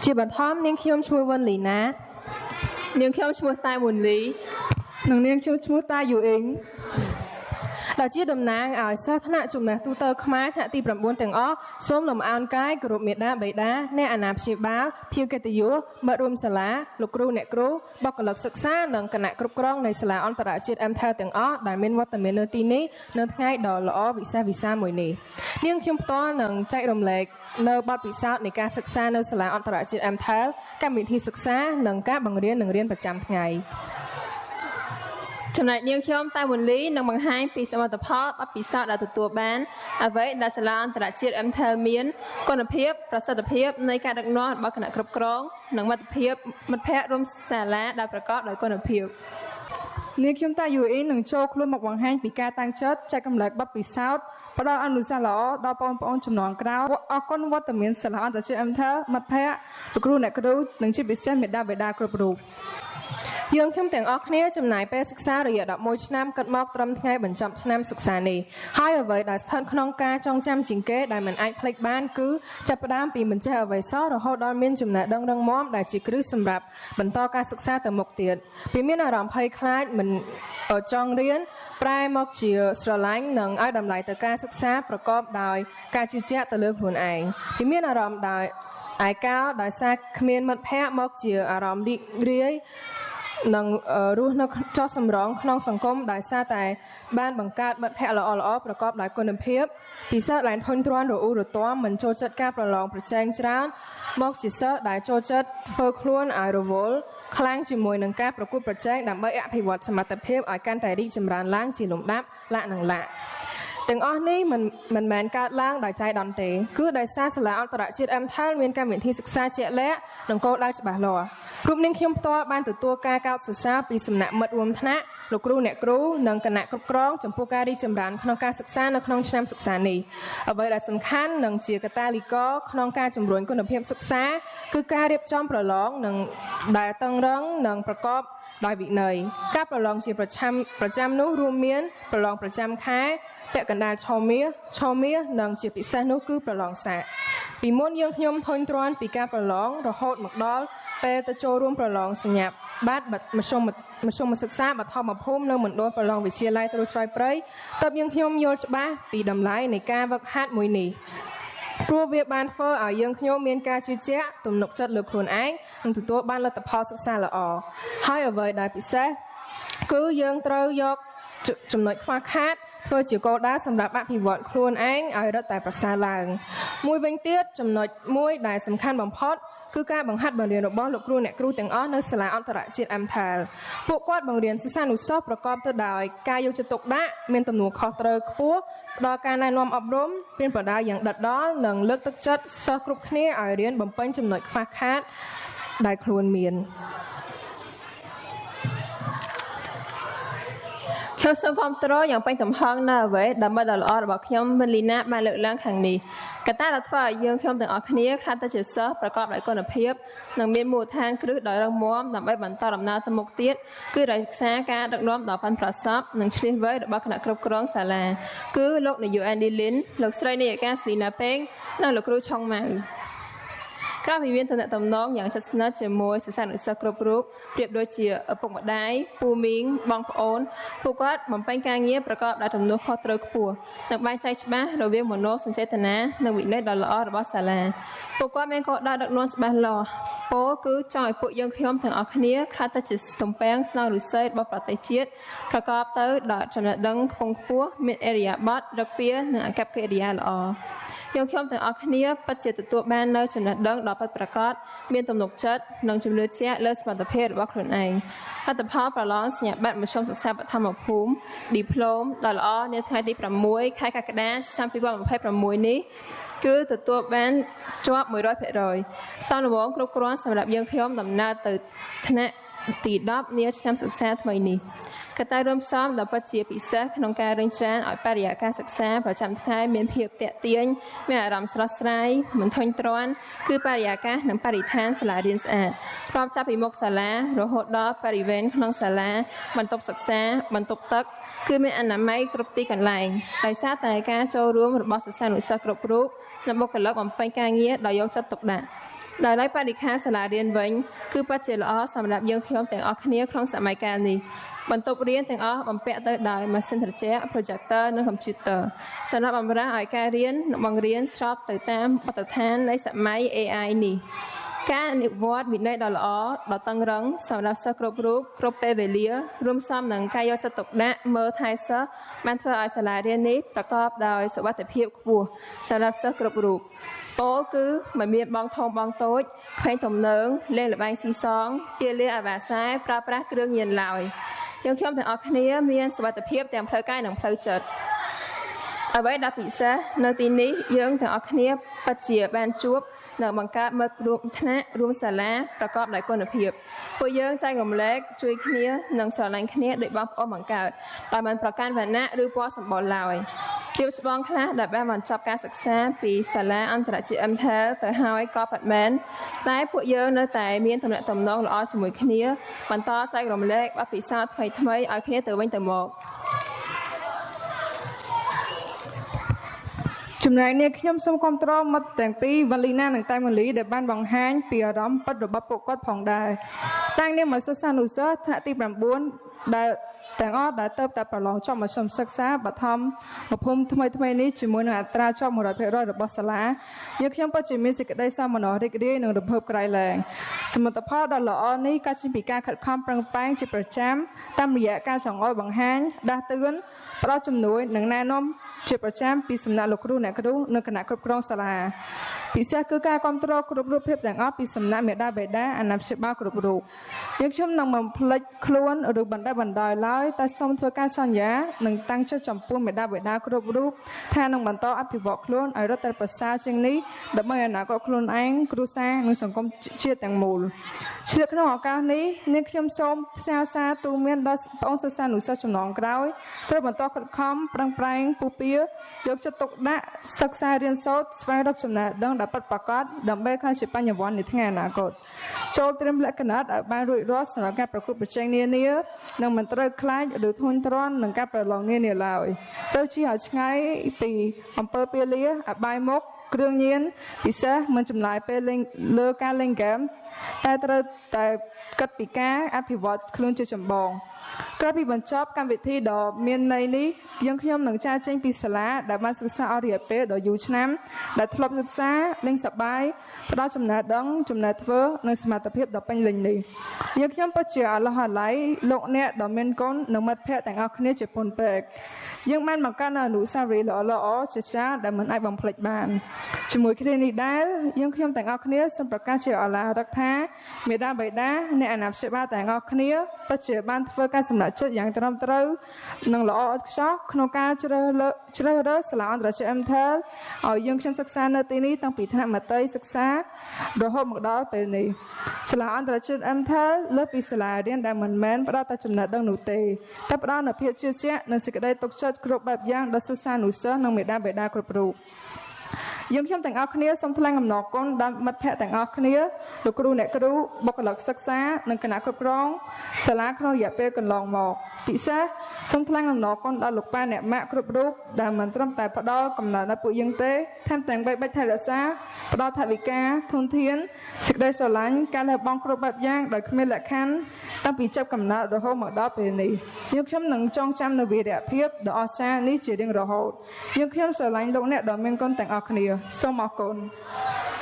ជាបឋមនាងខ្ញុំឈ្មោះវ៉ុនលីណា នាងខ្ញុំឈ្មោះតែវុនលី និងនាងខ្ញុំឈ្មោះតាយូអ៊ីង ដែលជាតំណាងឲ្យសិស្សថ្នាក់ចំណេះទូទៅខ្មែរថ្នាក់ទី9ទាំងអស់សូមលំអោនកាយគោរពមេដាបេដាអ្នកអាណាព្យាបាលភ្ញៀវកិត្តិយសមិត្តរួមសាលាលោកគ្រូអ្នកគ្រូបុគ្គលិកសិក្សានិងគណៈគ្រប់គ្រងនៃសាលាអន្តរជាតិ MTEL ទាំងអស់ដែលមានវត្តមាននៅទីនេះនៅថ្ងៃដ៏ល្អវិសេសវិសាលមួយនេះនាងខ្ញុំផ្ទាល់នឹងចែករំលែកនៅបទពិសោធន៍នៃការសិក្សានៅសាលាអន្តរជាតិ MTEL កម្មវិធីសិក្សានិងការបង្រៀននិងរៀនប្រចាំថ្ងៃ ចំណែកនាងខ្ញុំតែវុនលីនឹងបង្ហាញពីសមិទ្ធផលបទពិសោធន៍ដែលទទួលបានអ្វីដែលសាលាអន្តរជាតិ MTEL មានគុណភាពប្រសិទ្ធភាពនៃការដឹកនាំរបស់គណៈគ្រប់គ្រងនិងមិត្តភាពមិត្តភ័ក្តិរួមសាលាដែលប្រកបដោយគុណភាព នាងខ្ញុំតាយូអ៊ីងនឹងចូលខ្លួនមកបង្ហាញពីការតាំងចិត្តចែករំលែកបទពិសោធន៍ផ្ដល់អនុសាសន៍ល្អដល់បងប្អូនជំនាន់ក្រោយអរគុណវត្តមានសាលាអន្តរជាតិ MTEL មិត្តភ័ក្តិលោកគ្រូអ្នកគ្រូនិងជាពិសេសមេដាបេដាគ្រប់រូប យើងខ្ញុំទាំងអស់គ្នាចំណាយពេលសិក្សារយៈ11ឆ្នាំគិតមកត្រឹមថ្ងៃបញ្ចប់ឆ្នាំសិក្សានេះហើយអ្វីដែលស្ថិតក្នុងការចងចាំជាងគេដែលមិនអាចភ្លេចបានគឺចាប់ផ្ដើមពីមិនចេះអ្វីសោះរហូតដល់មានចំណេះដឹងរឹងមាំដែលជាគ្រឹះសម្រាប់បន្តការសិក្សាទៅមុខទៀតពីមានអារម្មណ៍ភ័យខ្លាចមិនចង់រៀនប្រែមកជាស្រឡាញ់និងឲ្យតម្លៃទៅការសិក្សាប្រកបដោយការជឿជាក់ទៅលើខ្លួនឯងពីមានអារម្មណ៍ដោយឯកោដោយសារគ្មានមិត្តភ័ក្តិមកជាអារម្មណ៍រីករាយនិងរស់នៅចុះសម្រងក្នុងសង្គមដោយសារតែបានបង្កើតមិត្តភ័ក្តិល្អៗប្រកបដោយគុណភាពពីសិស្សដែលធុញទ្រាន់រអ៊ូរទាំមិនចូលចិត្តការប្រឡងប្រជែងច្រើនមកជាសិស្សដែលចូលចិត្តធ្វើខ្លួនឲ្យរវល់ខ្លាំងជាមួយនឹងការប្រកួតប្រជែងដើម្បីអភិវឌ្ឍសមត្ថភាពឲ្យកាន់តែរីកចម្រើនឡើងជាលំដាប់លាក់និងលាក់ទាំងអស់នេះមិនមែនកើតឡើងដោយចៃដន្យទេគឺដោយសារសាលាអន្តរជាតិ MTEL មានកម្មវិធីសិក្សាជាក់លាក់និងគោលដៅច្បាស់លាស់រូបនាងខ្ញុំផ្ទាល់បានទទួលការកោតសរសើរពីសំណាក់មិត្តរួមថ្នាក់លោកគ្រូអ្នកគ្រូនិងគណៈគ្រប់គ្រងចំពោះការរីកចម្រើនក្នុងការសិក្សានៅក្នុងឆ្នាំសិក្សានេះអ្វីដែលសំខាន់និងជាកត្តាលីករក្នុងការជំរុញគុណភាពសិក្សាគឺការរៀបចំប្រឡងនិងដែលតឹងរឹងនិងប្រកបដោយវិន័យការប្រឡងជាប្រចាំនោះរួមមានប្រឡងប្រចាំខែពាក់កណ្ដាលឆមាសនិងជាពិសេសនោះគឺប្រឡងសាកពីមុនយើងខ្ញុំធុញទ្រាន់ពីការប្រឡងរហូតមកដល់ពេលទៅចូលរួមប្រឡងសញ្ញាបត្រមធ្យមសិក្សាបឋមភូមិនៅមណ្ឌលប្រឡងវិទ្យាល័យត្រួយស្រាយព្រៃទើបយើងខ្ញុំយល់ច្បាស់ពីតម្លៃនៃការវឹកហាត់មួយនេះព្រោះវាបានធ្វើឲ្យយើងខ្ញុំមានការជឿជាក់ទំនុកចិត្តលើខ្លួនឯងនិងទទួលបានលទ្ធផលសិក្សាល្អហើយអ្វីដែលពិសេសគឺយើងត្រូវយកចំណុចខ្វះខាតធ្វើជាគោលដៅសម្រាប់អភិវឌ្ឍខ្លួនឯងឲ្យរឹតតែប្រសើរឡើងមួយវិញទៀតចំណុចមួយដែលសំខាន់បំផុតគឺការបង្ហាត់បង្រៀនរបស់លោកគ្រូអ្នកគ្រូទាំងអស់នៅសាលាអន្តរជាតិ MTEL ពួកគាត់បង្រៀនសិស្សានុសិស្សប្រកបទៅដោយការយកចិត្តទុកដាក់មានទំនួលខុសត្រូវខ្ពស់ផ្ដល់ការណែនាំអប់រំប្រៀនប្រដៅយ៉ាងដិតដល់និងលើកទឹកចិត្តសិស្សគ្រប់គ្នាឲ្យរៀនបំពេញចំណុចខ្វះខាតដែលខ្លួនមាន ខ្ញុំសូមគាំទ្រយ៉ាងពេញទំហឹងនៅអ្វីដែលមិត្តដ៏ល្អរបស់ខ្ញុំវិនលីណាបានលើកឡើងខាងនេះកត្តាដែលធ្វើឲ្យយើងខ្ញុំទាំងអស់គ្នាក្លាយទៅជាសិស្សប្រកបដោយគុណភាពនិងមានមូលដ្ឋានគ្រឹះដ៏រឹងមាំដើម្បីបន្តដំណើរទៅមុខទៀតគឺរក្សាការដឹកនាំដ៏ប៉ិនប្រសប់និងឈ្លាសវៃរបស់គណៈគ្រប់គ្រងសាលាគឺលោកនាយក Andy Lin លោកស្រីនាយិកាស្រីណាពេងនិងលោកគ្រូឆុងម៉ៅក្រៅពីមានទំនាក់ទំនងយ៉ាងជិតស្និទ្ធជាមួយសិស្សានុសិស្សគ្រប់រូបប្រៀបដូចជាឪពុកម្ដាយពូមីងបងប្អូនពួកគាត់បំពេញការងារប្រកបដោយទំនួលខុសត្រូវខ្ពស់និងបែងចែកច្បាស់រវាងមនោសញ្ចេតនានិងវិន័យដ៏ល្អរបស់សាលាពួកគាត់មានគោលដៅដឹកនាំច្បាស់លាស់ពោលគឺចង់ឲ្យពួកយើងខ្ញុំទាំងអស់គ្នាក្លាយទៅជាទំពាំងស្នងឫស្សីរបស់ប្រទេសជាតិប្រកបទៅដោយចំណេះដឹងខ្ពង់ខ្ពស់មានឥរិយាបថរឹកពានិងអាកប្បកិរិយាល្អយើងខ្ញុំទាំងអស់គ្នាពិតជាទទួលបាននៅចំណេះដឹងដ៏ពិតប្រាកដមានទំនុកចិត្តនិងជំនឿជាក់លើសមត្ថភាពរបស់ខ្លួនឯងលទ្ធផលប្រឡងសញ្ញាបត្រមធ្យមសិក្សាបឋមភូមិឌីប្លូមដ៏ល្អនាថ្ងៃទី6ខែកក្កដាឆ្នាំ2026នេះគឺទទួលបានជាប់100%សមល្មមគ្រប់គ្រាន់សម្រាប់យើងខ្ញុំដំណើរទៅថ្នាក់ទី10នាឆ្នាំសិក្សាថ្មីនេះកត្តារួមផ្សំដ៏ពិតជាពិសេសក្នុងការរុញច្រានឲ្យបរិយាកាសសិក្សាប្រចាំថ្ងៃមានភាពទាក់ទាញមានអារម្មណ៍ស្រស់ស្រាយមិនធុញទ្រាន់គឺបរិយាកាសនិងបរិស្ថានសាលារៀនស្អាតរាប់ចាប់ពីមុខសាលារហូតដល់បរិវេណក្នុងសាលាបន្ទប់សិក្សាបន្ទប់ទឹកគឺមានអនាម័យគ្រប់ទីកន្លែងដោយសារតែការចូលរួមរបស់សិស្សានុសិស្សគ្រប់រូបនិងបុគ្គលិកបំពេញការងារដោយយកចិត្តទុកដាក់ ដោយឡែកបរិក្ខារសាលារៀនវិញគឺពិតជាល្អសម្រាប់យើងខ្ញុំទាំងអស់គ្នាក្នុងសម័យកាលនេះបន្ទប់រៀនទាំងអស់បំពាក់ទៅដោយម៉ាស៊ីនត្រជាក់ projector និង computer សម្រាប់បម្រើឲ្យការរៀននិងបង្រៀនស្របទៅតាមបទដ្ឋាននៃសម័យ AI នេះការអនុវត្តវិន័យដ៏ល្អដ៏តឹងរឹងសម្រាប់សិស្សគ្រប់រូបគ្រប់ពេលវេលារួមផ្សំនឹងការយកចិត្តទុកដាក់មើលថែសិស្សបានធ្វើឲ្យសាលារៀននេះប្រកបដោយសុវត្ថិភាពខ្ពស់សម្រាប់សិស្សគ្រប់រូបពោលគឺមិនមានបងធំបងតូចក្មេងទំនើងលេងល្បែងស៊ីសងទាលាអាវ៉ាសែប្រើប្រាស់គ្រឿងញៀនឡើយយើងខ្ញុំទាំងអស់គ្នាមានសុវត្ថិភាពទាំងផ្លូវកាយនិងផ្លូវចិត្តអ្វីដែលពិសេសនៅទីនេះយើងទាំងអស់គ្នាពិតជាបានជួបនិងបង្កើតមិត្តរួមថ្នាក់រួមសាលាប្រកបដោយគុណភាពពួកយើងចែករំលែកជួយគ្នានិងស្រឡាញ់គ្នាដោយបងប្អូនបង្កើតដោយមិនប្រកាន់វណ្ណៈឬពណ៌សម្បុរឡើយរៀបច្បងខ្លះដែលបានបញ្ចប់ការសិក្សាពីសាលាអន្តរជាតិ MTEL ទៅហើយក៏ពិតមែនតែពួកយើងនៅតែមានទំនាក់ទំនងល្អជាមួយគ្នាបន្តចែករំលែកបទពិសោធន៍ថ្មីៗឲ្យគ្នាទៅវិញទៅមកចំណែកនេះខ្ញុំសូមគាំទ្រមិត្តទាំងពីរវ៉ាលីណានិងតៃម៉ូលីដែលបានបង្ហាញពីអារម្មណ៍ពិតរបស់ពួកគាត់ផងដែរតាំងនាមសិស្សានុសិស្សថ្នាក់ទី9ដែលទាំងអស់ដែលទៅតែប្រឡងចប់មធ្យមសិក្សាបឋមភូមិថ្មីថ្មីនេះជាមួយនឹងអត្រាជាប់100%របស់សាលាយើងខ្ញុំពិតជាមានសេចក្តីសោមនស្សរីករាយនិងរំភើបក្រៃលែងសមិទ្ធផលដ៏ល្អនេះកើតចេញពីការខិតខំប្រឹងប្រែងជាប្រចាំតាមរយៈការចង្អុលបង្ហាញដាស់តឿនផ្ដល់ជំនួយនិងណែនាំជាប្រចាំពីសំណាក់លោកគ្រូអ្នកគ្រូនិងគណៈគ្រប់គ្រងសាលាពិសេសគឺការគ្រប់គ្រងគ្រប់រូបភាពទាំងអស់ពីសំណាក់មេដាបេដាអាណាព្យាបាលគ្រប់រូបយើងខ្ញុំនឹងមិនភ្លេចខ្លួនឬបណ្ដេះបណ្ដោយឡើយតែសូមធ្វើការសន្យានិងតាំងចិត្តចំពោះមេដាបេដាគ្រប់រូបថានឹងបន្តអភិវឌ្ឍខ្លួនឲ្យរឹតតែប្រសើរជាងនេះដើម្បីអនាគតខ្លួនឯងគ្រួសារនិងសង្គមជាតិទាំងមូលឆ្លៀតក្នុងឱកាសនេះនាងខ្ញុំសូមផ្ញើសារទូន្មានដល់បងសិស្សានុសិស្សចំណងក្រោយត្រូវបន្តខិតខំប្រឹងប្រែងពុះពៀយកចិត្តទុកដាក់សិក្សារៀនសូត្រស្វែងរកចំណេះដឹងដែលពិតប្រាកដដើម្បីក្លាយជាបញ្ញវន្តនាថ្ងៃអនាគតចូលត្រៀមលក្ខណៈឲ្យបានរួចរាល់សម្រាប់ការប្រកួតប្រជែងនានានិងមិនត្រូវខ្លាចឬធុញទ្រាន់នឹងការប្រឡងនានាឡើយត្រូវជៀសឲ្យឆ្ងាយពីអំពើពាលាអបាយមុខគ្រឿងញៀនពិសេសមិនចំណាយពេលលេងលើការលេងហ្គេមតែត្រូវតែគិតពីការអភិវឌ្ឍខ្លួនជាចម្បងក្រោយពីបញ្ចប់កម្មវិធីដ៏មានន័យនេះយើងខ្ញុំនឹងចាកចេញពីសាលាដែលបានសិក្សាអស់រយៈពេលដ៏យូរឆ្នាំដែលធ្លាប់សិក្សាលេងសប្បាយផ្ដល់ចំណេះដឹងចំណេះធ្វើនិងសមត្ថភាពដ៏ពេញលេញនេះយើងខ្ញុំពិតជាអរឡោះអាល័យលោកអ្នកដ៏មានគុណនិងមិត្តភ័ក្តិទាំងអស់គ្នាជាពន់ពេកយើងបានបង្កើតនូវអនុស្សាវរីយ៍ល្អៗជាច្រើនដែលមិនអាចបំភ្លេចបានជាមួយគ្នានេះដែរយើងខ្ញុំទាំងអស់គ្នាសូមប្រកាសជាអឡារឹកថាមេដាបេដាអ្នកអាណាព្យាបាលទាំងអស់គ្នាពិតជាបានធ្វើការសម្រេចចិត្តយ៉ាងត្រឹមត្រូវនិងល្អឥតខ្ចោះក្នុងការជ្រើសរើសសាលាអន្តរជាតិ MTEL ឲ្យយើងខ្ញុំសិក្សានៅទីនេះតាំងពីថ្នាក់មត្តេយ្យសិក្សារហូតមកដល់ពេលនេះសាលាអន្តរជាតិ MTEL លើសពីសាលារៀនដែលមិនមែនផ្ដល់តែចំណេះដឹងនោះទេតែផ្ដល់នូវភាពជឿជាក់និងសេចក្តីទុកចិត្តគ្រប់បែបយ៉ាងដល់សិស្សានុសិស្សនិងមេដាបេដាគ្រប់រូបយើងខ្ញុំទាំងអស់គ្នាសូមថ្លែងអំណរគុណដល់មិត្តភ័ក្តិទាំងអស់គ្នាលោកគ្រូអ្នកគ្រូបុគ្គលិកសិក្សានិងគណៈគ្រប់គ្រងសាលាក្នុងរយៈពេលកន្លងមកពិសេសសូមថ្លែងអំណរគុណដល់លោកប៉ាអ្នកម៉ាក់គ្រប់រូបដែលមិនត្រឹមតែផ្ដល់កំណើតដល់ពួកយើងទេថែមទាំងបីបាច់ថែរក្សាផ្ដល់ថវិកាធនធានសេចក្តីស្រឡាញ់ការលះបង់គ្រប់បែបយ៉ាងដោយគ្មានលក្ខខណ្ឌតាំងពីចាប់កំណើតរហូតមកដល់ពេលនេះយើងខ្ញុំនឹងចងចាំនូវវីរភាពដ៏អស្ចារ្យនេះជារៀងរហូតយើងខ្ញុំស្រឡាញ់លោកអ្នកដ៏មានគុណទាំងអស់គ្នាសូមអរគុណ។